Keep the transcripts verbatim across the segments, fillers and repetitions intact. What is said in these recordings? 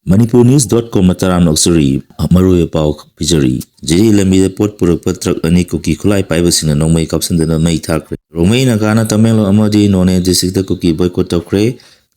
Manipur News dot com ꯇꯔꯥꯝꯅ ꯑꯣꯛꯆꯔꯤ꯫ ꯃꯔꯨꯑꯣꯏꯕ ꯄꯥꯎ ꯄꯤꯖꯔꯤ꯫ ꯖꯤꯔꯤ ꯂꯝꯕꯤꯗ ꯄꯣꯠ ꯄꯨꯔꯛꯄ ꯇ꯭ꯔꯛ ꯑꯅꯤ ꯀꯨꯀꯤ ꯈꯨꯠꯂꯥꯏ ꯄꯥꯏꯕꯁꯤꯡꯅ ꯅꯣꯡꯃꯩ ꯀꯥꯞꯁꯤꯟꯗꯨꯅ ꯃꯩ ꯊꯥꯈ꯭ꯔꯦ꯫ ꯔꯣꯡꯃꯩ ꯅꯥꯒꯥꯅ ꯇꯃꯦꯡꯂꯣꯡ ꯑꯃꯗꯤ ꯅꯣꯅꯦ ꯗꯤꯁꯇ꯭ꯔꯤꯛꯇ ꯀꯨꯀꯤ ꯕꯣꯏꯀꯣꯠ ꯇꯧꯈ꯭ꯔꯦ꯫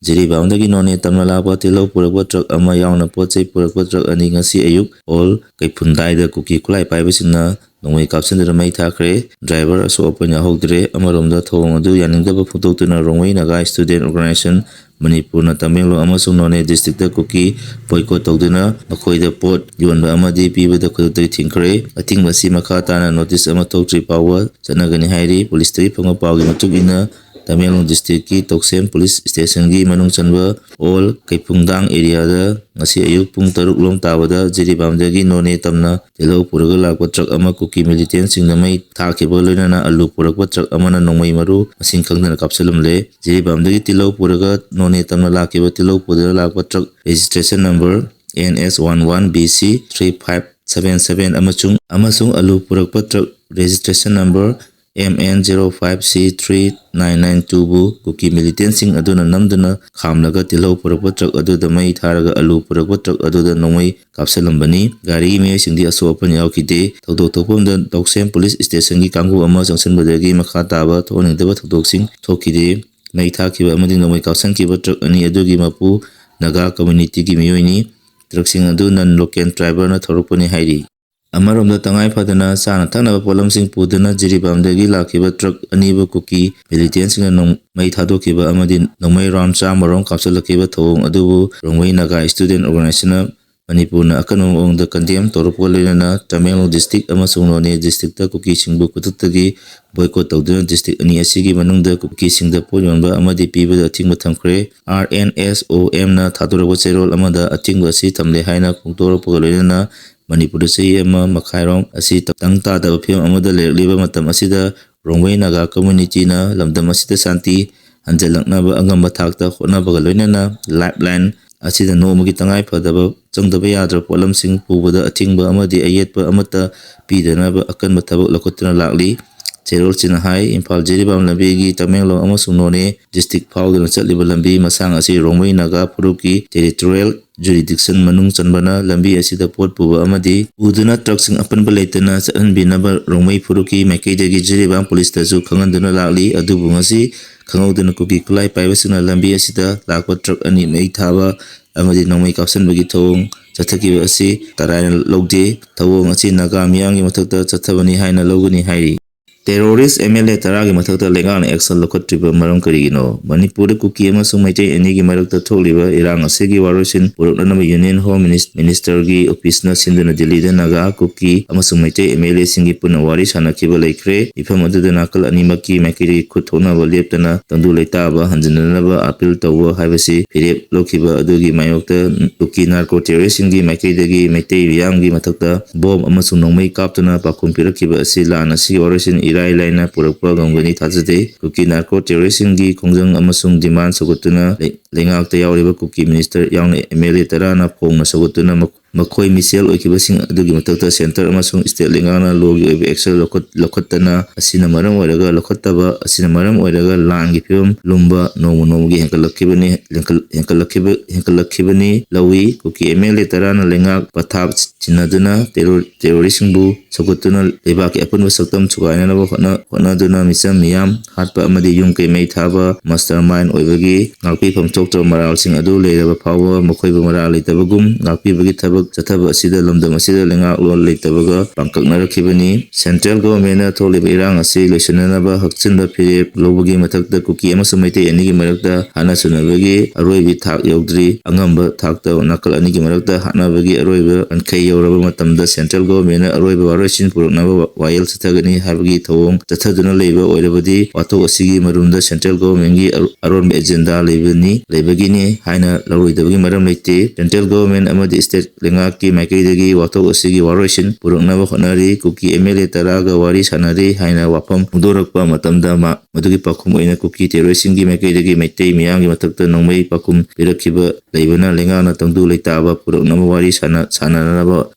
ꯖꯤꯔꯤꯕꯥꯝꯗꯒꯤ ꯅꯣꯅꯦ ꯇꯝꯅ ꯂꯥꯛꯄ ꯇꯤꯜꯍꯧ ꯄꯨꯔꯛꯄ ꯇ꯭ꯔꯛ ꯑꯃ ꯌꯥꯎꯅ ꯄꯣꯠ ꯆꯩ ꯄꯨꯔꯛꯄ ꯇ꯭ꯔꯛ ꯑꯅꯤ ꯉꯁꯤ ꯑꯌꯨꯛ ꯑꯣꯜ ꯀꯩꯐꯨꯟꯗꯥꯏꯗ ꯀꯨꯀꯤ ꯈꯨꯠꯂꯥꯏ ꯄꯥꯏꯕꯁꯤꯡꯅ ꯅꯣꯡꯃꯩ ꯀꯥꯞꯁꯤꯟꯗꯨꯅ ꯃꯩ ꯊꯥꯈ꯭ꯔꯦ꯫ ꯗ꯭ꯔꯥꯏꯚꯔ ꯑꯁꯣꯛ ꯑꯄꯟ ꯌꯥꯎꯍꯧꯗ꯭ꯔꯦ꯫ ꯑꯃꯔꯣꯝꯗ ꯊꯧꯑꯣꯡ ꯑꯗꯨ ꯌꯥꯅꯤꯡꯗꯕ ꯐꯣꯡꯗꯣꯛꯇꯨꯅ ꯔꯣꯡꯃꯩ ꯅꯥꯒꯥ ꯁ꯭ꯇꯨꯗꯦꯟ ꯑꯣꯔꯒꯅꯥꯏꯖꯦꯁꯟ ꯃꯅꯤꯄꯨꯔꯅ ꯇꯃꯦꯡꯂꯣꯡ ꯑꯃꯁꯨꯡ ꯅꯣꯅꯦ ꯗꯤꯁꯇ꯭ꯔꯤꯛꯇ ꯀꯨꯀꯤ ꯕꯣꯏꯀꯣꯠ ꯇꯧꯗꯨꯅ ꯃꯈꯣꯏꯗ ꯄꯣꯠ ꯌꯣꯟꯕ ꯑꯃꯗꯤ ꯄꯤꯕꯗ ꯈꯨꯗꯛꯇꯒꯤ ꯊꯤꯡꯈ꯭ꯔꯦ꯫ ꯑꯊꯤꯡꯕ ꯑꯁꯤ ꯃꯈꯥ ꯇꯥꯅ ꯅꯣꯇꯤꯁ ꯑꯃ ꯊꯣꯛꯇ꯭ꯔꯤ ꯐꯥꯎꯕ ꯆꯠꯅꯒꯅꯤ ꯍꯥꯏꯔꯤ꯫ ꯄꯨꯂꯤꯁꯇꯒꯤ ꯐꯪꯕ ꯄꯥꯎꯒꯤ ꯃꯇꯨꯡ ꯏꯟꯅ ꯇꯃꯦꯡꯂꯣꯡ ꯗꯤꯁꯇ꯭ꯔꯤꯛꯀꯤ ꯇꯧꯁꯦꯝ ꯄꯨꯂꯤꯁ ꯁ꯭ꯇꯦꯁꯟꯒꯤ ꯃꯅꯨꯡ ꯆꯟꯕ ꯑꯣꯜ ꯀꯩꯐꯨꯡꯗꯥꯡ ꯑꯦꯔꯤꯌꯥꯗ ꯉꯁꯤ ꯑꯌꯨꯛ ꯄꯨꯡ ꯇꯔꯨꯛ ꯂꯣꯝ ꯇꯥꯕꯗ ꯖꯤꯔꯤꯕꯥꯝꯗꯒꯤ ꯅꯣꯅꯦ ꯇꯝꯅ ꯇꯤꯜꯍꯧ ꯄꯨꯔꯒ ꯂꯥꯛꯄ ꯇ꯭ꯔꯛ ꯑꯃ ꯀꯨꯀꯤ ꯃꯤꯂꯤꯇꯦꯟꯁꯤꯡꯅ ꯃꯩ ꯊꯥꯈꯤꯕꯒ ꯂꯣꯏꯅꯅ ꯑꯂꯨ ꯄꯨꯔꯛꯄ ꯇ꯭ꯔꯛ ꯑꯃꯅ ꯅꯣꯡꯃꯩ ꯃꯔꯨ ꯃꯁꯤꯡ ꯈꯪꯗꯅ ꯀꯥꯞꯁꯤꯜꯂꯝꯂꯦ꯫ ꯖꯤꯔꯤꯕꯥꯝꯗꯒꯤ ꯇꯤꯜꯍꯧ ꯄꯨꯔꯒ ꯅꯣꯅꯦ ꯇꯝꯅ ꯂꯥꯛꯈꯤꯕ ꯇꯤꯜꯍꯧ ꯄꯨꯗꯨꯅ ꯂꯥꯛꯄ truck registration number N S one one B C three five seven seven ꯑꯃꯁꯨꯡ, ꯑꯃꯁꯨꯡ ꯑꯂꯨ ꯄꯨꯔꯛꯄ truck registration number M N zero five C three nine nine two ꯕꯨ ꯀꯨꯀꯤ ꯃꯤꯂꯤꯇꯦꯟꯁꯤꯡ ꯑꯗꯨꯅ ꯅꯝꯗꯨꯅ ꯈꯥꯝꯂꯒ ꯇꯤꯜꯍꯧ ꯄꯨꯔꯛꯄ ꯇ꯭ꯔꯛ ꯑꯗꯨꯗ ꯃꯩ ꯊꯥꯔꯒ ꯑꯂꯨ ꯄꯨꯔꯛꯄ ꯇ꯭ꯔꯛ ꯑꯗꯨꯗ ꯅꯣꯡꯃꯩ ꯀꯥꯞꯁꯤꯜꯂꯝꯕꯅꯤ꯫ ꯒꯥꯔꯤꯒꯤ ꯃꯤꯑꯣꯏꯁꯤꯡꯗꯤ ꯑꯁꯣꯛ ꯑꯄꯟ ꯌꯥꯎꯈꯤꯗꯦ꯫ ꯊꯧꯗꯣꯛ ꯊꯣꯛꯐꯝꯗ ꯇꯧꯁꯦꯝ ꯄꯨꯂꯤꯁ ꯁ꯭ꯇꯦꯁꯟꯒꯤ ꯀꯥꯡꯕꯨ ꯑꯃ ꯆꯪꯁꯤꯟꯕꯗꯒꯤ ꯃꯈꯥ ꯇꯥꯕ ꯊꯣꯛꯍꯟꯅꯤꯡꯗꯕ ꯊꯧꯗꯣꯛꯁꯤꯡ ꯊꯣꯛꯈꯤꯗꯦ꯫ ꯃꯩ ꯊꯥꯈꯤꯕ ꯑꯃꯗꯤ ꯅꯣꯡꯃꯩ ꯀꯥꯞꯁꯤꯟꯈꯤꯕ ꯇ꯭ꯔꯛ ꯑꯅꯤ ꯑꯗꯨꯒꯤ ꯃꯄꯨ ꯅꯥꯒꯥ ꯀꯝꯃ꯭ꯌꯨꯅꯤꯇꯤꯒꯤ ꯃꯤꯑꯣꯏꯅꯤ꯫ ꯇ꯭ꯔꯛꯁꯤꯡ ꯑꯗꯨ ꯅꯟ ꯂꯣꯀꯦꯜ ꯗ꯭ꯔꯥꯏꯚꯔꯅ ꯊꯧꯔꯛꯄꯅꯤ ꯍꯥꯏꯔꯤ꯫ ꯑꯃꯔꯣꯝꯗ ꯇꯉꯥꯏ ꯐꯗꯅ ꯆꯥꯅ ꯊꯛꯅꯕ ꯄꯣꯠꯂꯝꯁꯤꯡ ꯄꯨꯗꯨꯅ ꯖꯤꯔꯤꯕꯥꯝꯗꯒꯤ ꯂꯥꯛꯈꯤꯕ ꯇ꯭ꯔꯛ ꯑꯅꯤꯕꯨ ꯀꯨꯀꯤ ꯃꯤꯂꯤꯇꯦꯟꯁꯤꯡꯅ ꯅꯣꯡ-, ꯃꯩ ꯊꯥꯗꯣꯛꯈꯤꯕ ꯑꯃꯗꯤ ꯅꯣꯡꯃꯩ ꯔꯥꯎꯟ ꯆꯥꯝꯃ ꯔꯣꯝ ꯀꯥꯞꯁꯤꯜꯂꯛꯈꯤꯕ ꯊꯧꯑꯣꯡ ꯑꯗꯨꯕꯨ ꯔꯣꯡꯃꯩ ꯅꯥꯒꯥ ꯁ꯭ꯇꯨꯗꯦꯟ ꯑꯣꯔꯒꯅꯥꯏꯖꯦꯁꯟꯅ ꯃꯅꯤꯄꯨꯔꯅ ꯑꯀꯟꯕ ꯃꯑꯣꯡꯗ ꯀꯟꯗꯦꯝ ꯇꯧꯔꯛꯄꯒ ꯂꯣꯏꯅꯅ ꯇꯃꯦꯡꯂꯣꯡ ꯗꯤꯁꯇ꯭ꯔꯤꯛ ꯑꯃꯁꯨꯡ ꯅꯣꯅꯦ ꯗꯤꯁꯇ꯭ꯔꯤꯛꯇ ꯀꯨꯀꯤꯁꯤꯡꯕꯨ ꯈꯨꯗꯛꯇꯒꯤ ꯕꯣꯏꯀꯣꯠ ꯇꯧꯗꯨꯅ ꯗꯤꯁꯇ꯭ꯔꯤꯛ ꯑꯅꯤ ꯑꯁꯤꯒꯤ ꯃꯅꯨꯡꯗ ꯀꯨꯀꯤꯁꯤꯡꯗ ꯄꯣꯠ ꯌꯣꯟꯕ ꯑꯃꯗꯤ ꯄꯤꯕꯗ ꯑꯊꯤꯡꯕ ꯊꯝꯈ꯭ꯔꯦ꯫ R N S O Mꯅ ꯊꯥꯗꯣꯔꯛꯄ ꯆꯦꯔꯣꯜ ꯑꯃꯗ ꯑꯊꯤꯡꯕ ꯑꯁꯤ ꯊꯝꯂꯦ ꯍꯥꯏꯅ ꯐꯣꯡꯗꯣꯔꯛꯄꯒ ꯂꯣꯏꯅꯅ ꯃꯅꯤꯄꯨꯔꯗ ꯆꯍꯤ ꯑꯃ ꯃꯈꯥꯏꯔꯣꯝ ꯑꯁꯤ ꯇꯪ ꯇꯥꯗꯕ ꯐꯤꯕꯝ ꯑꯃꯗ ꯂꯩꯔꯛꯂꯤꯕ ꯃꯇꯝ ꯑꯁꯤꯗ ꯔꯣꯡꯃꯩ ꯅꯥꯒꯥ ꯀꯝꯃ꯭ꯌꯨꯅꯤꯇꯤꯅ ꯂꯝꯗꯝ ꯑꯁꯤꯗ ꯁꯥꯟꯇꯤ ꯍꯟꯖꯤꯜꯂꯛꯅꯕ ꯑꯉꯝꯕ ꯊꯥꯛꯇ ꯍꯣꯠꯅꯕꯒ ꯂꯣꯏꯅꯅ ꯂꯥꯏꯐꯂꯥꯏꯟ ꯑꯁꯤꯗ ꯅꯣꯡꯃꯒꯤ ꯇꯉꯥꯏ ꯐꯗꯕ ꯆꯪꯗꯕ ꯌꯥꯗ꯭ꯔꯕ ꯄꯣꯠꯂꯝꯁꯤꯡ ꯄꯨꯕꯗ ꯑꯊꯤꯡꯕ ꯑꯃꯗꯤ ꯑꯌꯦꯠꯄ ꯑꯃꯠꯇ ꯄꯤꯗꯅꯕ ꯑꯀꯟꯕ ꯊꯕꯛ ꯂꯧꯈꯠꯇꯨꯅ ꯂꯥꯛꯂꯤ꯫ ꯆꯦꯔꯣꯜꯁꯤꯡꯅ ꯍꯥꯏ, ꯏꯝꯐꯥꯜ ꯖꯤꯔꯤꯕꯥꯝ ꯂꯝꯕꯤꯒꯤ ꯇꯃꯦꯡꯂꯣꯡ ꯑꯃꯁꯨꯡ ꯅꯣꯅꯦ district ꯐꯥꯎꯗꯨꯅ ꯆꯠꯂꯤꯕ ꯂꯝꯕꯤ ꯃꯁꯥꯡ ꯑꯁꯤ ꯔꯣꯡꯃꯩ ꯅꯥꯒꯥ ꯐꯨꯔꯨꯞꯀꯤ territorial jurisdiction ꯃꯅꯨꯡ ꯆꯟꯕꯅ ꯂꯝꯕꯤ ꯑꯁꯤꯗ ꯄꯣꯠ ꯄꯨꯕ ꯑꯃꯗꯤ ꯄꯨꯗꯨꯅ ꯇ꯭ꯔꯛꯁꯤꯡ ꯑꯄꯟꯕ ꯂꯩꯇꯅ ꯆꯠꯍꯟꯕꯤꯅꯕ ꯔꯣꯡꯃꯩ ꯐꯨꯔꯨꯞꯀꯤ ꯃꯥꯏꯀꯩꯗꯒꯤ ꯖꯤꯔꯤꯕꯥꯝ ꯄꯨꯂꯤꯁꯇꯁꯨ ꯈꯪꯍꯟꯗꯨꯅ ꯂꯥꯛꯂꯤ꯫ ꯑꯗꯨꯕꯨ ꯉꯁꯤ ꯈꯪꯍꯧꯗꯅ ꯀꯨꯀꯤ ꯈꯨꯠꯂꯥꯏ ꯄꯥꯏꯕꯁꯤꯡꯅ ꯂꯝꯕꯤ ꯑꯁꯤꯗ ꯂꯥꯛꯄ ꯇ꯭ꯔꯛ ꯑꯅꯤ ꯃꯩ ꯊꯥꯕ ꯑꯃꯗꯤ ꯅꯣꯡꯃꯩ ꯀꯥꯞꯁꯤꯟꯕꯒꯤ ꯊꯧꯑꯣꯡ ꯆꯠꯊꯈꯤꯕ ꯑꯁꯤ ꯇꯔꯥꯏꯅ ꯂꯧꯗꯦ꯫ ꯊꯧꯑꯣꯡ ꯑꯁꯤ ꯅꯥꯒꯥ ꯃꯤꯌꯥꯝꯒꯤ ꯃꯊꯛꯇ ꯆꯠꯊꯕꯅꯤ ꯍꯥꯏꯅ ꯂꯧꯒꯅꯤ ꯍꯥꯏꯔꯤ꯫ Terrorist M L A ꯇꯔꯥꯒꯤ ꯃꯊꯛꯇ ꯂꯩꯉꯥꯛꯅ action ꯂꯧꯈꯠꯇ꯭ꯔꯤꯕ ꯃꯔꯝ ꯀꯔꯤꯒꯤꯅꯣ? ꯃꯅꯤꯄꯨꯔꯗ ꯀꯨꯀꯤ ꯑꯃꯁꯨꯡ ꯃꯩꯇꯩ ꯑꯅꯤꯒꯤ ꯃꯔꯛꯇ ꯊꯣꯛꯂꯤꯕ ꯏꯔꯥꯡ ꯑꯁꯤꯒꯤ ꯋꯥꯔꯣꯏꯁꯤꯟ ꯄꯨꯔꯛꯅꯅꯕ Union Home Minis-, Ministerꯒꯤ officeꯅ ꯁꯤꯟꯗꯨꯅ ꯗꯤꯜꯂꯤꯗ ꯅꯥꯒꯥ, ꯀꯨꯀꯤ ꯑꯃꯁꯨꯡ ꯃꯩꯇꯩ M L Aꯁꯤꯡꯒꯤ ꯄꯨꯟꯅ ꯋꯥꯔꯤ ꯁꯥꯅꯈꯤꯕ ꯂꯩꯈ꯭ꯔꯦ꯫ ꯃꯤꯐꯝ ꯑꯗꯨꯗ ꯅꯥꯀꯜ ꯑꯅꯤꯃꯛꯀꯤ ꯃꯥꯏꯀꯩꯗꯒꯤ ꯈꯨꯠ ꯊꯣꯛꯅꯕ ꯂꯦꯞꯇꯅ ꯇꯪꯗꯨ ꯂꯩꯇꯥꯕ ꯍꯟꯖꯤꯟꯅꯅꯕ appeal ꯇꯧꯕ ꯍꯥꯏꯕꯁꯤ ꯐꯤꯔꯦꯞ ꯂꯧꯈꯤꯕ ꯑꯗꯨꯒꯤ ꯃꯥꯌꯣꯛꯇ ꯀꯨꯀꯤ narco terroristꯁꯤꯡꯒꯤ ꯃꯥꯏꯀꯩꯗꯒꯤ ꯃꯩꯇꯩ ꯃꯤꯌꯥꯝꯒꯤ ꯃꯊꯛꯇ bomb ꯑꯃꯁꯨꯡ ꯅꯣꯡꯃꯩ ꯀꯥꯞꯇꯨꯅ ꯄꯥꯎꯈꯨꯝ ꯄꯤꯔꯛꯈꯤꯕ ꯑꯁꯤ ꯂꯥꯟ ꯑꯁꯤꯒꯤ ꯋꯥꯔꯣꯏꯁꯤꯟ ꯏꯔꯥꯏ ꯂꯥꯏꯅ ꯄꯨꯔꯛꯄ ꯉꯝꯒꯅꯤ ꯊꯥꯖꯗꯦ꯫ ꯀꯨꯀꯤ narco terroristꯁꯤꯡꯒꯤ ꯈꯣꯡꯖꯪ ꯑꯃꯁꯨꯡ demand ꯁꯧꯒꯠꯇꯨꯅ ꯂꯩ-, ꯂꯩꯉꯥꯛꯇ ꯌꯥꯎꯔꯤꯕ ꯀꯨꯀꯤ minister ꯌꯥꯎꯅ M L A ꯇꯔꯥꯅ ꯐꯣꯡꯅ ꯁꯧꯒꯠꯇꯨꯅ ꯃꯈꯣ-, ꯃꯈꯣꯏ ꯃꯤꯁꯦꯜ ꯑꯣꯏꯈꯤꯕꯁꯤꯡ ꯑꯗꯨꯒꯤ ꯃꯊꯛꯇ centre ꯑꯃꯁꯨꯡ state ꯂꯩꯉꯥꯛꯅ lawꯒꯤ ꯑꯣꯏꯕ action ꯂꯧꯈꯠ-, ꯂꯧꯈꯠꯇꯅ ꯑꯁꯤꯅ ꯃꯔꯝ ꯑꯣꯏꯔꯒ, ꯂꯧꯈꯠꯇꯕ ꯑꯁꯤꯅ ꯃꯔꯝ ꯑꯣꯏꯔꯒ ꯂꯥꯟꯒꯤ ꯐꯤꯕꯝ ꯂꯨꯝꯕ ꯅꯣꯡꯃ ꯅꯣꯡꯃꯒꯤ ꯍꯦꯟꯒꯠꯂꯛꯈꯤꯕꯅꯤ, ꯍꯦꯟꯒꯠ-, ꯍꯦꯟꯒꯠꯂꯛꯈꯤꯕ-, ꯍꯦꯟꯒꯠꯂꯛꯈꯤꯕꯅꯤ ꯂꯧꯏ꯫ ꯀꯨꯀꯤ M L A ꯇꯔꯥꯅ ꯂꯩꯉꯥꯛ ꯄꯊꯥꯞ ꯆꯤꯟꯅꯗꯨꯅ terror-, terroristꯁꯤꯡꯕꯨ ꯁꯧꯒꯠꯇꯨꯅ ꯂꯩꯕꯥꯛꯀꯤ ꯑꯄꯨꯟꯕ ꯁꯛꯇꯝ ꯊꯨꯒꯥꯏꯅꯅꯕ ꯍꯣꯠꯅ-, ꯍꯣꯠꯅꯗꯨꯅ ꯃꯤꯆꯝ ꯃꯤꯌꯥꯝ ꯍꯥꯠꯄ ꯑꯃꯗꯤ ꯌꯨꯝ ꯀꯩ ꯃꯩ ꯊꯥꯕ mastermind ꯑꯣꯏꯕꯒꯤ ꯉꯥꯛꯄꯤꯐꯝ ꯊꯣꯛꯇ꯭ꯔꯕ ꯃꯔꯥꯜꯁꯤꯡ ꯑꯗꯨ ꯂꯩꯔꯕ ꯐꯥꯎꯕ ꯃꯈꯣꯏꯕꯨ ꯃꯔꯥꯜ ꯂꯩꯇꯕꯒꯨꯝ ꯉꯥꯛꯄꯤꯕꯒꯤ ꯊꯕꯛ ꯆꯠꯊꯕ ꯑꯁꯤꯗ ꯂꯝꯗꯝ ꯑꯁꯤꯗ ꯂꯩꯉꯥꯛꯂꯣꯟ ꯂꯩꯇꯕꯒ ꯄꯥꯡꯀꯛꯅꯔꯛꯈꯤꯕꯅꯤ꯫ Central governmentꯅ ꯊꯣꯛꯂꯤꯕ ꯏꯔꯥꯡ ꯑꯁꯤ ꯂꯣꯏꯁꯤꯟꯅꯅꯕ ꯍꯛꯆꯤꯟꯕ ꯐꯤꯔꯦꯞ ꯂꯧꯕꯒꯤ ꯃꯊꯛꯇ ꯀꯨꯀꯤ ꯑꯃꯁꯨꯡ ꯃꯩꯇꯩ ꯑꯅꯤꯒꯤ ꯃꯔꯛꯇ ꯍꯥꯠꯅ ꯁꯨꯅꯕꯒꯤ ꯑꯔꯣꯏꯕꯤ ꯊꯥꯛ ꯌꯧꯗ꯭ꯔꯤ꯫ ꯑꯉꯝꯕ ꯊꯥꯛꯇ ꯅꯥꯀꯜ ꯑꯅꯤꯒꯤ ꯃꯔꯛꯇ ꯍꯥꯠꯅꯕꯒꯤ ꯑꯔꯣꯏꯕ ꯉꯟꯈꯩ ꯌꯧꯔꯕ ꯃꯇꯝꯗ central governmentꯅ ꯑꯔꯣꯏꯕ ꯋꯥꯔꯣꯏꯁꯤꯟ ꯄꯨꯔꯛꯅꯕ ꯋꯥ-, ꯋꯥꯌꯦꯜ ꯆꯠꯊꯒꯅꯤ ꯍꯥꯏꯕꯒꯤ ꯊꯧꯑꯣꯡ ꯆꯠꯊꯗꯨꯅ ꯂꯩꯕ ꯑꯣꯏꯔꯕꯗꯤ ꯋꯥꯊꯣꯛ ꯑꯁꯤꯒꯤ ꯃꯔꯨꯝꯗ central governmentꯀꯤ ꯑꯔꯣ-, ꯑꯔꯣꯟꯕ agenda ꯂꯩꯕꯅꯤ꯫ ꯂꯩꯕꯒꯤꯅꯤ ꯍꯥꯏꯅ ꯂꯧꯔꯣꯏꯗꯕꯒꯤ ꯃꯔꯝ ꯂꯩꯇꯦ꯫ Central Government ꯑꯃꯗꯤ state ꯂꯩꯉꯥꯛꯀꯤ ꯃꯥꯏꯀꯩꯗꯒꯤ ꯋꯥꯊꯣꯛ ꯑꯁꯤꯒꯤ ꯋꯥꯔꯣꯏꯁꯤꯟ ꯄꯨꯔꯛꯅꯕ ꯍꯣꯠꯅꯔꯤ꯫ ꯀꯨꯀꯤ M L A ꯇꯔꯥꯒ ꯋꯥꯔꯤ ꯁꯥꯟꯅꯔꯤ ꯍꯥꯏꯅ ꯋꯥꯐꯝ ꯐꯣꯡꯗꯣꯔꯛꯄ ꯃꯇꯝꯗ ꯃꯥ-, ꯃꯗꯨꯒꯤ ꯄꯥꯎꯈꯨꯝ ꯑꯣꯏꯅ ꯀꯨꯀꯤ terroristꯁꯤꯡꯒꯤ ꯃꯥꯏꯀꯩꯗꯒꯤ ꯃꯩꯇꯩ ꯃꯤꯌꯥꯝꯒꯤ ꯃꯊꯛꯇ ꯅꯣꯡꯃꯩ ꯄꯥꯎꯈꯨꯝ ꯄꯤꯔꯛꯈꯤꯕ ꯂꯩꯕꯅ ꯂꯩꯉꯥꯛꯅ ꯇꯪꯗꯨ ꯂꯩꯇꯥꯕ ꯄꯨꯔꯛꯅꯕ ꯋꯥꯔꯤ ꯁꯥꯟꯅ-, ꯁꯥꯟꯅꯅꯕ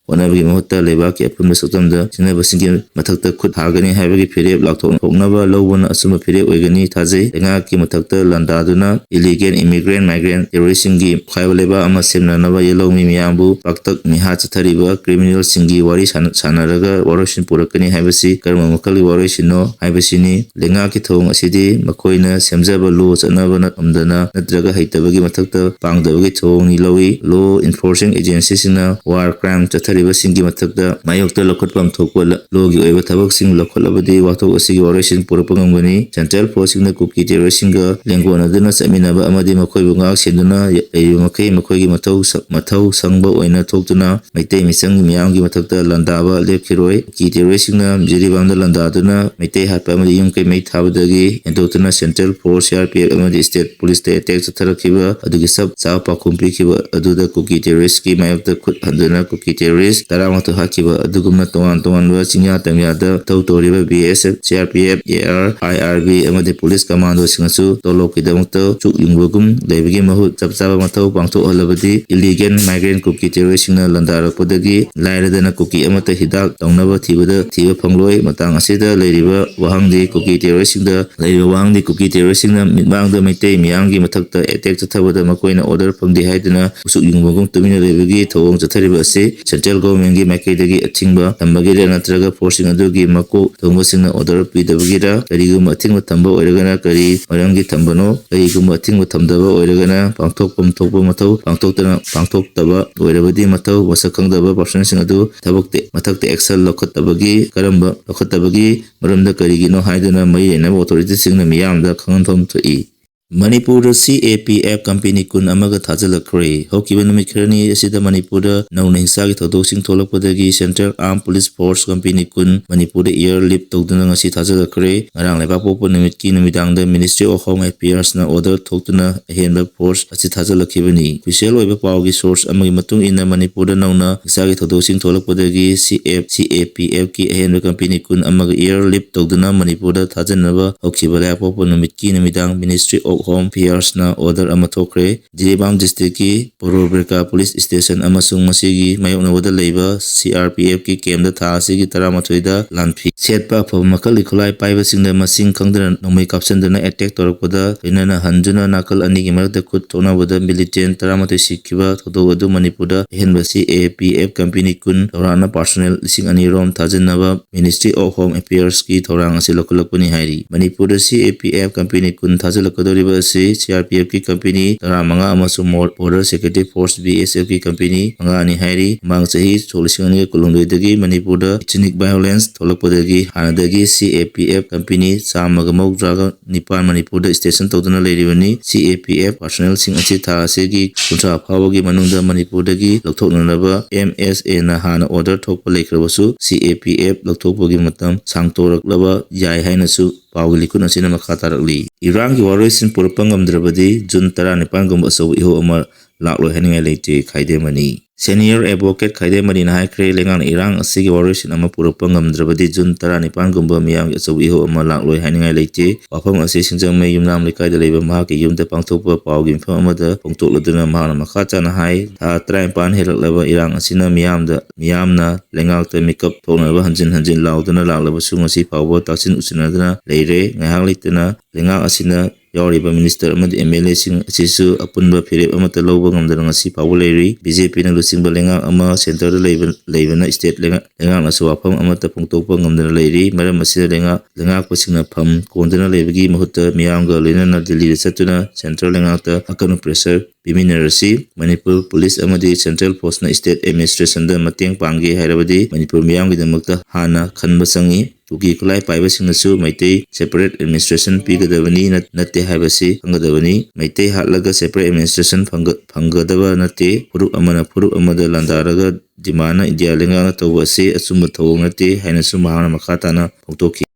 ꯍꯣꯠꯅꯕꯒꯤ ꯃꯍꯨꯠꯇ ꯂꯩꯕꯥꯛꯀꯤ ꯑꯄꯨꯟꯕ ꯁꯛꯇꯝꯗ ꯁꯤꯖꯤꯟꯅꯕꯁꯤꯡꯒꯤ ꯃꯊꯛꯇ ꯈꯨꯠ ꯊꯥꯒꯅꯤ ꯍꯥꯏꯕꯒꯤ ꯐꯤꯔꯦꯞ ꯂꯥꯎꯊꯣꯛꯅꯕ ꯂꯧꯕꯅ ꯑꯆꯨꯝꯕ ꯐꯤꯔꯦꯞ ꯑꯣꯏꯒꯅꯤ ꯊꯥꯖꯩ꯫ ꯂꯩꯉꯥꯛꯀꯤ ꯃꯊꯛꯇ ꯂꯥꯟꯗꯥꯗꯨꯅ illegal immigrant, migrant terroristꯁꯤꯡꯒꯤ ꯈꯥꯏꯕ ꯂꯩꯕꯥꯛ ꯑꯃ ꯁꯦꯝꯅꯅꯕ ꯌꯦꯜꯍꯧꯃꯤ ꯃꯤꯌꯥꯝꯕꯨ ꯄꯥꯛꯇꯛ ꯃꯤꯍꯥꯠ ꯆꯠꯊꯔꯤꯕ criminalꯁꯤꯡꯒꯤ ꯋꯥꯔꯤ ꯁꯥꯟꯅ-, ꯁꯥꯟꯅꯔꯒ ꯋꯥꯔꯣꯏꯁꯤꯟ ꯄꯨꯔꯛꯀꯅꯤ ꯍꯥꯏꯕꯁꯤ ꯀꯔꯝꯕ ꯃꯈꯜꯒꯤ ꯋꯥꯔꯣꯏꯁꯤꯟꯅꯣ ꯍꯥꯏꯕꯁꯤꯅꯤ꯫ ꯂꯩꯉꯥꯛꯀꯤ ꯊꯧꯑꯣꯡ ꯑꯁꯤꯗꯤ ꯃꯈꯣꯏꯅ ꯁꯦꯝꯖꯕ law ꯆꯠꯅꯕ ꯉꯝꯗꯅ ꯅꯠꯇ꯭ꯔꯒ ꯍꯩꯇꯕꯒꯤ ꯃꯊꯛꯇ ꯄꯥꯡꯗꯕꯒꯤ ꯊꯧꯑꯣꯡꯅꯤ ꯂꯧꯏ꯫ Law enforcing agencyꯁꯤꯡꯅ war crime ꯆꯠꯊꯔꯤꯕꯁꯤꯡꯒꯤ ꯃꯊꯛꯇ ꯃꯥꯌꯣꯛꯇ ꯂꯧꯈꯠꯐꯝ ꯊꯣꯛꯄ ꯂ-, lawꯒꯤ ꯑꯣꯏꯕ ꯊꯕꯛꯁꯤꯡ ꯂꯧꯈꯠꯂꯕꯗꯤ ꯋꯥꯊꯣꯛ ꯑꯁꯤꯒꯤ ꯋꯥꯔꯣꯏꯁꯤꯟ ꯄꯨꯔꯛꯄ ꯉꯝꯒꯅꯤ꯫ Central Forceꯁꯤꯡꯅ ꯀꯨꯀꯤ terroristꯁꯤꯡꯒ ꯂꯦꯡꯒꯣꯟꯅꯗꯨꯅ ꯆꯠꯃꯤꯟꯅꯕ ꯑꯃꯗꯤ ꯃꯈꯣꯏꯕꯨ ꯉꯥꯛ ꯁꯦꯟꯗꯨꯅ ꯂꯩꯔꯤꯕ ꯃꯈꯩ ꯃꯈꯣꯏꯒꯤ ꯃꯊꯧ ꯁ-, ꯃꯊꯧ ꯁꯪꯕ ꯑꯣꯏꯅ ꯊꯣꯛꯇꯨꯅ ꯃꯩꯇꯩ ꯃꯤꯆꯝ ꯃꯤꯌꯥꯝꯒꯤ ꯃꯊꯛꯇ ꯂꯥꯟꯗꯥꯕ ꯂꯦꯞꯈꯤꯔꯣꯏ꯫ ꯀꯨꯀꯤ terroristꯁꯤꯡꯅ ꯖꯤꯔꯤꯕꯥꯝꯗ ꯂꯥꯟꯗꯥꯗꯨꯅ ꯃꯩꯇꯩ ꯍꯥꯠꯄ ꯑꯃꯗꯤ ꯌꯨꯝ ꯀꯩ ꯃꯩ ꯊꯥꯕꯗꯒꯤ ꯍꯦꯟꯗꯣꯛꯇꯨꯅ Central Force, C R P F ꯑꯃꯗꯤ state policeꯇ attack ꯆꯠꯊꯔꯛꯈꯤꯕ ꯑꯗꯨꯒꯤ ꯆꯞ ꯆꯥꯕ ꯄꯥꯎꯈꯨꯝ ꯄꯤꯈꯤꯕ ꯑꯗꯨꯗ ꯀꯨꯀꯤ terroristꯀꯤ ꯃꯥꯌꯣꯛꯇ ꯈꯨꯠ ꯍꯟꯗꯨꯅ ꯀꯨꯀꯤ terrorist ꯇꯔꯥꯃꯥꯊꯣꯏ ꯍꯥꯠꯈꯤꯕ ꯑꯗꯨꯒꯨꯝꯅ ꯇꯣꯉꯥꯟ ꯇꯣꯉꯥꯟꯕ ꯆꯤꯡꯌꯥ ꯇꯝꯌꯥꯗ ꯊꯧ ꯇꯧꯔꯤꯕ B S F, C R P F, A R, I R B ꯑꯃꯗꯤ police commandoꯁꯤꯡꯅꯁꯨ ꯇꯣꯂꯣꯞꯀꯤꯗꯃꯛꯇ ꯆꯨꯛ ꯌꯨꯡꯕꯒꯨꯝ ꯂꯩꯕꯒꯤ ꯃꯍꯨꯠ ꯆꯞ ꯆꯥꯕ ꯃꯊꯧ ꯄꯥꯡꯊꯣꯛꯍꯜꯂꯕꯗꯤ illegal migrant ꯀꯨꯀꯤ terroristꯁꯤꯡꯅ ꯂꯥꯟꯗꯥꯔꯛꯄꯗꯒꯤ ꯂꯥꯏꯔꯗꯅ ꯀꯨꯀꯤ ꯑꯃꯠꯇ ꯍꯤꯗꯥꯛ ꯇꯧꯅꯕ ꯊꯤꯕꯗ ꯊꯤꯕ ꯐꯪꯂꯣꯏ꯫ ꯃꯇꯥꯡ ꯑꯁꯤꯗ ꯂꯩꯔꯤꯕ ꯋꯥꯍꯪꯗꯤ ꯀꯨꯀꯤ terroristꯁꯤꯡꯗ ꯂꯩꯔꯤꯕ ꯋꯥꯍꯪꯗꯤ ꯀꯨꯀꯤ terroristꯁꯤꯡꯅ ꯃꯤꯠꯃꯥꯡꯗ ꯃꯩꯇꯩ ꯃꯤꯌꯥꯝꯒꯤ ꯃꯊꯛꯇ attack ꯆꯠꯊꯕꯗ ꯃꯈꯣꯏꯅ order ꯐꯪꯗꯦ ꯍꯥꯏꯗꯨꯅ ꯎꯆꯨꯛ ꯌꯨꯡꯕꯒꯨꯝ ꯇꯨꯃꯤꯟꯅ ꯂꯩꯕꯒꯤ ꯊꯧꯑꯣꯡ ꯆꯠꯊꯔꯤꯕ ꯑꯁꯤ Central Governmentꯀꯤ ꯃꯥꯏꯀꯩꯗꯒꯤ ꯑꯊꯤꯡꯕ ꯊꯝꯕꯒꯤꯔ ꯅꯠꯇ꯭ꯔꯒ forceꯁꯤꯡ ꯑꯗꯨꯒꯤ ꯃꯀꯣꯛ ꯊꯣꯡꯕꯁꯤꯡꯅ order ꯄꯤꯗꯕꯒꯤꯔ? ꯀꯔꯤꯒꯨꯝꯕ ꯑꯊꯤꯡꯕ ꯊꯝꯕ ꯑꯣꯏꯔꯒꯅ ꯀꯔꯤ ꯃꯔꯝꯒꯤ ꯊꯝꯕꯅꯣ? ꯀꯔꯤꯒꯨꯝꯕ ꯑꯊꯤꯡꯕ ꯊꯝꯗꯕ ꯑꯣꯏꯔꯒꯅ ꯄꯥꯡꯊꯣꯛꯐꯝ ꯊꯣꯛꯄ ꯃꯊꯧ ꯄꯥꯡꯊꯣꯛꯇꯅ, ꯄꯥꯡꯊꯣꯛꯇꯕ ꯑꯣꯏꯔꯕꯗꯤ ꯃꯊꯧ ꯃꯁꯛ ꯈꯪꯗꯕ personꯁꯤꯡ ꯑꯗꯨ ꯊꯕꯛꯇ, ꯃꯊꯛꯇ action ꯂꯧꯈꯠꯇꯕꯒꯤ ꯀꯔꯝꯕ, ꯂꯧꯈꯠꯇꯕꯒꯤ ꯃꯔꯝꯗ ꯀꯔꯤꯒꯤꯅꯣ ꯍꯥꯏꯗꯨꯅ ꯃꯔꯤ ꯂꯩꯅꯕ authorityꯁꯤꯡꯅ ꯃꯤꯌꯥꯝꯗ ꯈꯪꯍꯟꯐꯝ ꯊꯣꯛꯏ꯫ ꯃꯅꯤꯄꯨꯔꯗ C A P F company ꯀꯨꯟ ꯑꯃꯒ ꯊꯥꯖꯤꯜꯂꯛꯈ꯭ꯔꯦ꯫ ꯍꯧꯈꯤꯕ ꯅꯨꯃꯤꯠ ꯈꯔꯅꯤ ꯑꯁꯤꯗ ꯃꯅꯤꯄꯨꯔꯗ ꯅꯧꯅ ꯍꯤꯡꯁꯥꯒꯤ ꯊꯧꯗꯣꯛꯁꯤꯡ ꯊꯣꯛꯂꯛꯄꯗꯒꯤ Central Armed Police Force company ꯀꯨꯟ ꯃꯅꯤꯄꯨꯔꯗ air lift ꯇꯧꯗꯨꯅ ꯉꯁꯤ ꯊꯥꯖꯤꯜꯂꯛꯈ꯭ꯔꯦ꯫ ꯉꯔꯥꯡ ꯂꯩꯕꯥꯛꯄꯣꯛꯄ ꯅꯨꯃꯤꯠꯀꯤ ꯅꯨꯃꯤꯗꯥꯡꯗ Ministry of Home Affairs ꯅ order ꯊꯣꯛꯇꯨꯅ ꯑꯍꯦꯟꯕ force ꯑꯁꯤ ꯊꯥꯖꯤꯜꯂꯛꯈꯤꯕꯅꯤ꯫ Official ꯑꯣꯏꯕ ꯄꯥꯎꯒꯤ source ꯑꯃꯒꯤ ꯃꯇꯨꯡ ꯏꯟꯅ, ꯃꯅꯤꯄꯨꯔꯗ ꯅꯧꯅ ꯍꯤꯡꯁꯥꯒꯤ ꯊꯧꯗꯣꯛꯁꯤꯡ ꯊꯣꯛꯂꯛꯄꯗꯒꯤ C F, C A P F ꯀꯤ ꯑꯍꯦꯟꯕ company ꯀꯨꯟ ꯑꯃꯒ air lift ꯇꯧꯗꯨꯅ ꯃꯅꯤꯄꯨꯔꯗ ꯊꯥꯖꯤꯟꯅꯕ ꯍꯧꯈꯤꯕ ꯂꯩꯕꯥꯛꯄꯣꯛꯄ ꯅꯨꯃꯤꯠꯀꯤ ꯅꯨꯃꯤꯗꯥꯡ Ministry of Home Affairs ꯅ order ꯑꯃ ꯊꯣꯛꯈ꯭ꯔꯦ꯫ ꯖꯤꯔꯤꯕꯥꯝ district ꯀꯤ ꯄꯣꯔꯣꯕ꯭ꯔꯦꯀꯥ police station ꯑꯃꯁꯨꯡ ꯃꯁꯤꯒꯤ ꯃꯥꯌꯣꯛꯅꯕꯗ ꯂꯩꯕ C R P F ꯀꯤ camp ꯗ ꯊꯥ ꯑꯁꯤꯒꯤ ꯇꯔꯥꯃꯥꯊꯣꯏꯗ ꯂꯥꯟꯐꯤ ꯁꯦꯠꯄ ꯑꯐꯕ ꯃꯈꯜꯒꯤ ꯈꯨꯠꯂꯥꯏ ꯄꯥꯏꯕꯁꯤꯡꯗ ꯃꯁꯤꯡ ꯈꯪꯗꯅ ꯅꯣꯡꯃꯩ ꯀꯥꯞꯁꯤꯟꯗꯨꯅ attack ꯇꯧꯔꯛꯄꯗ ꯂꯣꯏꯅꯅ ꯍꯟꯗꯨꯅ ꯅꯥꯀꯜ ꯑꯅꯤꯒꯤ ꯃꯔꯛꯇ ꯈꯨꯠ ꯊꯣꯛꯅꯕꯗ militant ꯇꯔꯥꯃꯥꯊꯣꯏ ꯁꯤꯈꯤꯕ ꯊꯧꯗꯣꯛ ꯑꯗꯨ ꯃꯅꯤꯄꯨꯔꯗ ꯑꯍꯦꯟꯕ C A P F company ꯀꯨꯟ ꯊꯧꯔꯥꯡꯅ personnel ꯂꯤꯁꯤꯡ ꯑꯅꯤ ꯔꯣꯝ ꯊꯥꯖꯤꯟꯅꯕ Ministry of Home Affairs ꯀꯤ ꯊꯧꯔꯥꯡ ꯑꯁꯤ ꯂꯧꯈꯠꯂꯛꯄꯅꯤ ꯍꯥꯏꯔꯤ꯫ ꯃꯅꯤꯄꯨꯔꯗ C A P F company ꯀꯨꯟ ꯊꯥꯖꯤꯜꯂꯛꯀꯗꯧꯔꯤꯕ ꯑꯁꯤ C R P F ꯀꯤ company ꯇꯔꯥꯃꯉꯥ ꯑꯃꯁꯨꯡ Mor-, Border Security Force, B S F ꯀꯤ company ꯃꯉꯥꯅꯤ ꯍꯥꯏꯔꯤ꯫ ꯃꯃꯥꯡ ꯆꯍꯤ ꯁꯣꯛ ꯂꯤꯁꯤꯡ ꯑꯅꯤꯒ ꯀꯨꯟꯍꯨꯝꯗꯣꯏꯗꯒꯤ ꯃꯅꯤꯄꯨꯔꯗ ethnic violence ꯊꯣꯛꯂꯛꯄꯗꯒꯤ ꯍꯥꯟꯅꯗꯒꯤ C A P F company ꯆꯥꯝꯃꯒ ꯃꯧꯗ꯭ꯔꯥꯒ ꯅꯤꯄꯥꯟ ꯃꯅꯤꯄꯨꯔꯗ station ꯇꯧꯗꯨꯅ ꯂꯩꯔꯤꯕꯅꯤ꯫ C A P F personnel ꯁꯤꯡ ꯑꯁꯤ ꯊꯥ ꯑꯁꯤꯒꯤ ꯀꯨꯟꯊ꯭ꯔꯥ ꯐꯥꯎꯕꯒꯤ ꯃꯅꯨꯡꯗ ꯃꯅꯤꯄꯨꯔꯗꯒꯤ ꯂꯧꯊꯣꯛꯅꯅꯕ M S A ꯅ ꯍꯥꯟꯅ order ꯊꯣꯛꯄ ꯂꯩꯈ꯭ꯔꯕꯁꯨ, C A P F ꯂꯧꯊꯣꯛꯄꯒꯤ ꯃꯇꯝ ꯁꯥꯡꯇꯣꯔꯛꯂꯕ ꯌꯥꯏ ꯍꯥꯏꯅꯁꯨ ꯄꯥꯎꯒꯤ ꯂꯤꯈꯨꯟ ꯑꯁꯤꯅ ꯃꯈꯥ ꯇꯥꯔꯛꯂꯤ꯫ ꯏꯔꯥꯡꯒꯤ ꯋꯥꯔꯣꯏꯁꯤꯟ ꯄꯨꯔꯛꯄ ꯉꯝꯗ꯭ꯔꯕꯗꯤ ꯖꯨꯟ ꯇꯔꯥꯅꯤꯄꯥꯟꯒꯨꯝꯕ ꯑꯆꯧꯕ ꯏꯍꯧ ꯑꯃ ꯂꯥꯛꯂꯣꯏ ꯍꯥꯏꯅꯤꯡꯉꯥꯏ ꯂꯩꯇꯦ, ꯈꯥꯏꯗꯦꯝꯃꯅꯤ꯫ Senior advocate ꯈꯥꯏꯗꯦꯝꯃꯅꯤꯅ ꯍꯥꯏꯈ꯭ꯔꯦ, ꯂꯩꯉꯥꯛꯅ ꯏꯔꯥꯡ ꯑꯁꯤꯒꯤ ꯋꯥꯔꯣꯏꯁꯤꯟ ꯑꯃ ꯄꯨꯔꯛꯄ ꯉꯝꯗ꯭ꯔꯕꯗꯤ ꯖꯨꯟ ꯇꯔꯥꯅꯤꯄꯥꯟꯒꯨꯝꯕ ꯃꯤꯌꯥꯝꯒꯤ ꯑꯆꯧꯕ ꯏꯍꯧ ꯑꯃ ꯂꯥꯛꯂꯣꯏ ꯍꯥꯏꯅꯤꯡꯉꯥꯏ ꯂꯩꯇꯦ꯫ ꯋꯥꯐꯝ ꯑꯁꯤ ꯁꯤꯡꯖꯃꯩ ꯌꯨꯝꯅꯥꯝ ꯂꯩꯀꯥꯏꯗ ꯂꯩꯕ ꯃꯍꯥꯛꯀꯤ ꯌꯨꯝꯗ ꯄꯥꯡꯊꯣꯛꯄ ꯄꯥꯎꯒꯤ ꯃꯤꯐꯝ ꯑꯃꯗ ꯐꯣꯡꯗꯣꯛꯂꯗꯨꯅ ꯃꯍꯥꯛꯅ ꯃꯈꯥ ꯇꯥꯅ ꯍꯥꯏ, ꯊꯥ ꯇꯔꯥꯅꯤꯄꯥꯟ ꯍꯦꯜꯂꯛꯂꯕ ꯏꯔꯥꯡ ꯑꯁꯤꯅ ꯃꯤꯌꯥꯝꯗ, ꯃꯤꯌꯥꯝꯅ ꯂꯩꯉꯥꯛꯇ ꯃꯤꯀꯞ ꯊꯣꯛꯅꯕ ꯍꯟꯖꯤꯟ ꯍꯟꯖꯤꯟ ꯂꯥꯎꯗꯨꯅ ꯂꯥꯛꯂꯕꯁꯨ ꯉꯁꯤ ꯐꯥꯎꯕ ꯇꯥꯁꯤꯟ ꯎꯁꯤꯟꯅꯗꯅ ꯂꯩꯔꯦ꯫ ꯉꯥꯏꯍꯥꯛ ꯂꯩꯇꯅ ꯂꯩꯉꯥꯛ ꯑꯁꯤꯅ ꯌꯥꯎꯔꯤꯕ minister ꯑꯃꯗꯤ M L A ꯁꯤꯡ ꯑꯁꯤꯁꯨ ꯑꯄꯨꯟꯕ ꯐꯤꯔꯦꯞ ꯑꯃꯠꯇ ꯂꯧꯕ ꯉꯝꯗꯅ ꯉꯁꯤ ꯐꯥꯎꯕ ꯂꯩꯔꯤ꯫ B J P ꯅ ꯂꯨꯆꯤꯡꯕ ꯂꯩꯉꯥꯛ ꯑꯃ centre ꯗ ꯂꯩꯕ, ꯂꯩꯕꯅ state ꯂꯩꯉꯥꯛ, ꯂꯩꯉꯥꯛꯅꯁꯨ ꯋꯥꯐꯝ ꯑꯃꯠꯇ ꯐꯣꯡꯗꯣꯛꯄ ꯉꯝꯗꯅ ꯂꯩꯔꯤ꯫ ꯃꯔꯝ ꯑꯁꯤꯅ ꯂꯩꯉꯥꯛ, ꯂꯩꯉꯥꯛꯄꯁꯤꯡꯅ ꯐꯝ ꯀꯣꯟꯗꯨꯅ ꯂꯩꯕꯒꯤ ꯃꯍꯨꯠꯇ ꯃꯤꯌꯥꯝꯒ ꯂꯣꯏꯅꯅ ꯗꯤꯜꯂꯤꯗ ꯆꯠꯇꯨꯅ central ꯂꯩꯉꯥꯛꯇ ꯑꯀꯟꯕ pressure ꯄꯤꯃꯤꯟꯅꯔꯁꯤ꯫ ꯃꯅꯤꯄꯨꯔ police ꯑꯃꯗꯤ central force ꯅ state administration ꯗ ꯃꯇꯦꯡ ꯄꯥꯡꯒꯦ ꯍꯥꯏꯔꯕꯗꯤ ꯃꯅꯤꯄꯨꯔ ꯃꯤꯌꯥꯝꯒꯤꯗꯃꯛꯇ ꯍꯥꯟꯅ ꯈꯟꯕ ꯆꯪꯏ꯫ ꯀꯨꯀꯤ ꯈꯨꯠꯂꯥꯏ ꯄꯥꯏꯕꯁꯤꯡꯅꯁꯨ ꯃꯩꯇꯩ separate administration ꯄꯤꯒꯗꯕꯅꯤ ꯅꯠ-, ꯅꯠꯇꯦ ꯍꯥꯏꯕꯁꯤ ꯈꯪꯒꯗꯕꯅꯤ꯫ ꯃꯩꯇꯩ ꯍꯥꯠꯂꯒ separate administration ꯐꯪꯒ-, ꯐꯪꯒꯗꯕ ꯅꯠꯇꯦ꯫ ꯐꯨꯔꯨꯞ ꯑꯃꯅ ꯐꯨꯔꯨꯞ ꯑꯃꯗ ꯂꯥꯟꯗꯥꯔꯒ ꯗꯤꯃꯥꯟꯅ ꯏꯟꯗꯤꯌꯥ ꯂꯩꯉꯥꯛꯅ ꯇꯧꯕ ꯑꯁꯤ ꯑꯆꯨꯝꯕ ꯊꯧꯑꯣꯡ ꯅꯠꯇꯦ ꯍꯥꯏꯅꯁꯨ ꯃꯍꯥꯛꯅ ꯃꯈꯥ ꯇꯥꯅ ꯐꯣꯡꯗꯣꯛꯈꯤ꯫